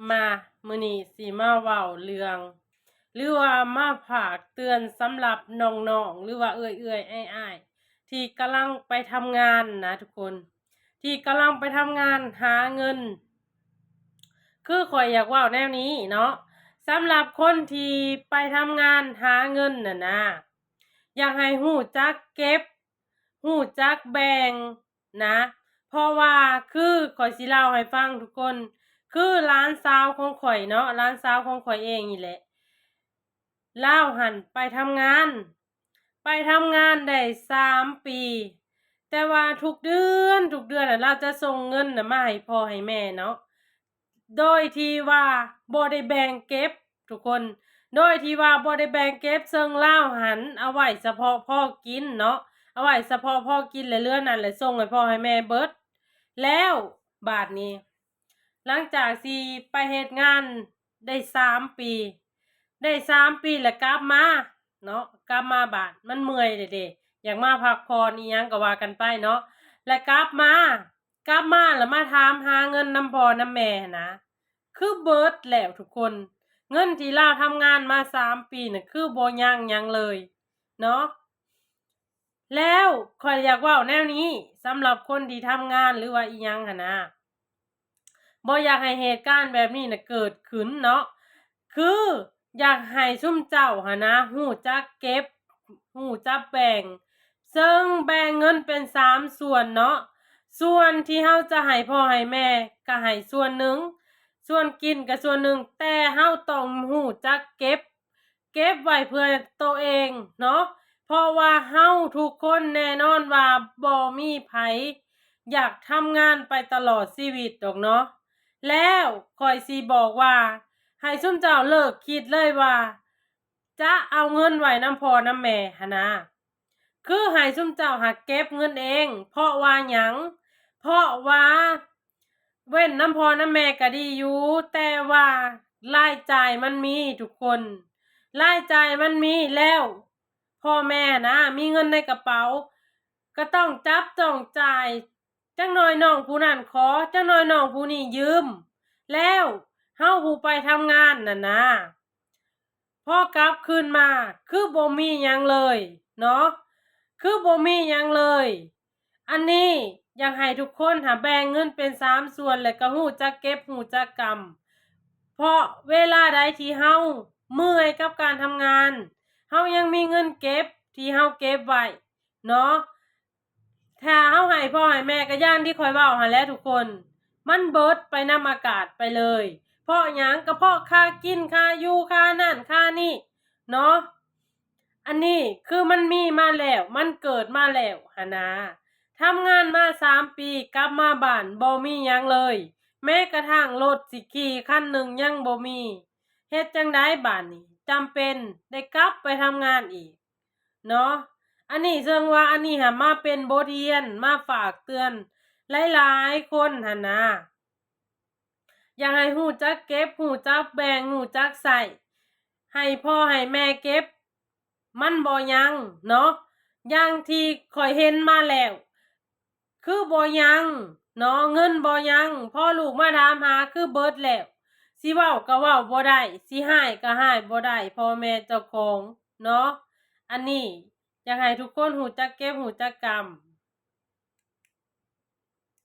ມາ ມື້ນີ້ຊິມາເວົ້າເລື່ອງ ຫຼືວ່າມາຝາກເຕືອນສຳລັບນ້ອງໆ ຫຼືວ່າເອື້ອຍໆ ອ້າຍໆ ທີ່ກຳລັງໄປທຳງານນະທຸກຄົນ ທີ່ກຳລັງໄປທຳງານຫາເງິນ. ຄືຂ້ອຍຢາກເວົ້າແນວນີ້ເນາະ ສຳລັບຄົນທີ່ໄປທຳງານຫາເງິນນະນະ ຢາກໃຫ້ຮູ້ຈັກເກັບ ຮູ້ຈັກແບ່ງນະ ເພາະວ່າຄືຂ້ອຍຊິເລົ່າໃຫ້ຟັງທຸກຄົນ ຄືຫຼານສາວຂອງຂ້ອຍເນາະ ຫຼານສາວຂອງຂ້ອຍເອງນີ້ແຫຼະ ລາວຫັ້ນໄປທຳງານ ໄປທຳງານໄດ້ສາມປີ ແຕ່ວ່າທຸກເດືອນ ທຸກເດືອນນະ ລາວຈະສົ່ງເງິນນະມາໃຫ້ພໍ່ໃຫ້ແມ່ເນາະ ໂດຍທີ່ວ່າບໍ່ໄດ້ແບ່ງເກັບທຸກຄົນ ໂດຍທີ່ວ່າບໍ່ໄດ້ແບ່ງເກັບ ເຊິ່ງລາວຫັ້ນເອົາໄວ້ສະເພາະພໍກິນເນາະ ເອົາໄວ້ສະເພາະພໍກິນ ແລະເຫຼືອນັ້ນແຫຼະສົ່ງໃຫ້ພໍ່ໃຫ້ແມ່ເບິດ. ແລ້ວບາດນີ້ ຫຼັງຈາກທີ່ໄປເຮັດງານໄດ້ສາມປີ ໄດ້ສາມປີແລ້ວກັບມາເນາະ ກັບມາບ້ານ ມັນເມື່ອຍແລ້ວເດ້ ຢາກມາພັກຜ່ອນອີ່ຫຍັງກໍວ່າກັນໄປເນາະ ແລ້ວກັບມາ ກັບມາແລ້ວມາຖາມຫາເງິນນຳພໍ່ນຳແມ່ຫັ້ນນະ ຄືເບິດແລ້ວທຸກຄົນ ເງິນທີ່ລາວທຳງານມາສາມປີນະ ຄືບໍ່ຍັງຫຍັງເລີຍເນາະ. ແລ້ວຂ້ອຍຢາກເວົ້າແນວນີ້ ສຳລັບຄົນທີ່ທຳງານ ຫຼືວ່າອີ່ຫຍັງຫັ້ນນະ ບໍ່ຢາກໃຫ້ເຫດການແບບນີ້ນະເກີດຂຶ້ນເນາະ ຄືຢາກໃຫ້ຊຸມເຈົ້າຫັ້ນນະ ຮູ້ຈັກເກັບ ຮູ້ຈັກແບ່ງ ເຊິ່ງແບ່ງເງິນເປັນສາມສ່ວນເນາະ ສ່ວນທີ່ເຮົາຈະໃຫ້ພໍ່ໃຫ້ແມ່ກໍໃຫ້ສ່ວນໜຶ່ງ ສ່ວນກິນກໍສ່ວນໜຶ່ງ ແຕ່ເຮົາຕ້ອງຮູ້ຈັກເກັບ ເກັບໄວ້ເພື່ອໂຕເອງເນາະ ເພາະວ່າເຮົາທຸກຄົນແນ່ນອນວ່າບໍ່ມີໃຜຢາກທຳງານໄປຕະຫຼອດຊີວິດດອກເນາະ. ແລ້ວຂ້ອຍຊິບອກວ່າ ໃຫ້ຊຸມເຈົ້າເລີກຄິດເລີຍວ່າ ຈະເອົາເງິນໄວ້ນຳພໍ່ນຳແມ່ຫັ້ນນະ ຄືໃຫ້ຊຸມເຈົ້າຫາເກັບເງິນເອງ ເພາະວ່າຫຍັງ? ເພາະວ່າເວັ້ນນຳພໍ່ນຳແມ່ກໍດີຢູ່ ແຕ່ວ່າລາຍຈ່າຍມັນມີທຸກຄົນ ລາຍຈ່າຍມັນມີ ແລ້ວພໍ່ແມ່ນະ ມີເງິນໃນກະເປົາ ກໍຕ້ອງຈັບຕ້ອງຈ່າຍ ຈັກໜ້ອຍນ້ອງຜູ້ນັ້ນຂໍ ຈັກໜ້ອຍນ້ອງຜູ້ນີ້ຢືມ ແລ້ວເຮົາຜູ້ໄປທຳງານນັ້ນນະ ພໍກັບຄືນມາຄືບໍ່ມີຫຍັງເລີຍເນາະ ຄືບໍ່ມີຫຍັງເລີຍ. ອັນນີ້ຢາກໃຫ້ທຸກຄົນຫາແບ່ງເງິນເປັນສາມສ່ວນ ແລະກໍຮູ້ຈັກເກັບຮູ້ຈັກກຳ ເພາະເວລາໃດທີ່ເຮົາເມື່ອຍກັບການທຳງານ ເຮົາຍັງມີເງິນເກັບທີ່ເຮົາເກັບໄວ້ເນາະ ຖ້າເຮົາໃຫ້ພໍ່ໃຫ້ແມ່ກໍຢ່າງທີ່ຂ້ອຍເວົ້າຫັ້ນແຫຼະທຸກຄົນ ມັນເບິດໄປນຳອາກາດໄປເລີຍ. ເພາະຫຍັງ? ກໍເພາະຄ່າກິນ ຄ່າຢູ່ ຄ່ານັ້ນຄ່ານີ້ເນາະ. ອັນນີ້ຄືມັນມີມາແລ້ວ ມັນເກີດມາແລ້ວຫັ້ນນາ. ທຳງານມາສາມປີ ກັບມາບ້ານບໍ່ມີຫຍັງເລີຍ ແມ້ກະທັ່ງລົດຊິຂີ່ຄັນໜຶ່ງຍັງບໍ່ມີ. ເຮັດຈັ່ງໃດບາດນີ້? ຈຳເປັນໄດ້ກັບໄປທຳງານອີກເນາະ. ອັນນີ້ເຊິ່ງວ່າອັນນີ້ຫາມາເປັນບົດຮຽນ ມາຝາກເຕືອນຫຼາຍໆຄົນຫັ້ນນາ. ຢາກໃຫ້ຮູ້ຈັກເກັບ ຮູ້ຈັກແບ່ງ ຮູ້ຈັກໃຊ້ ໃຫ້ພໍ່ໃຫ້ແມ່ເກັບ ມັນບໍ່ຍັງເນາະ. ຢ່າງທີ່ຂ້ອຍເຫັນມາແລ້ວ ຄືບໍ່ຍັງເນາະ ເງິນບໍ່ຍັງ ພໍລູກມາຖາມຫາຄືເບິດແລ້ວ. ຊິເວົ້າກໍເວົ້າບໍ່ໄດ້ ຊິຮ້າຍກໍຮ້າຍບໍ່ໄດ້ພໍ່ແມ່ເຈົ້າຂອງເນາະ. ອັນນີ້ຢາກໃຫ້ທຸກຄົນຮູ້ຈັກເກັບ ຮູ້ຈັກກຳ.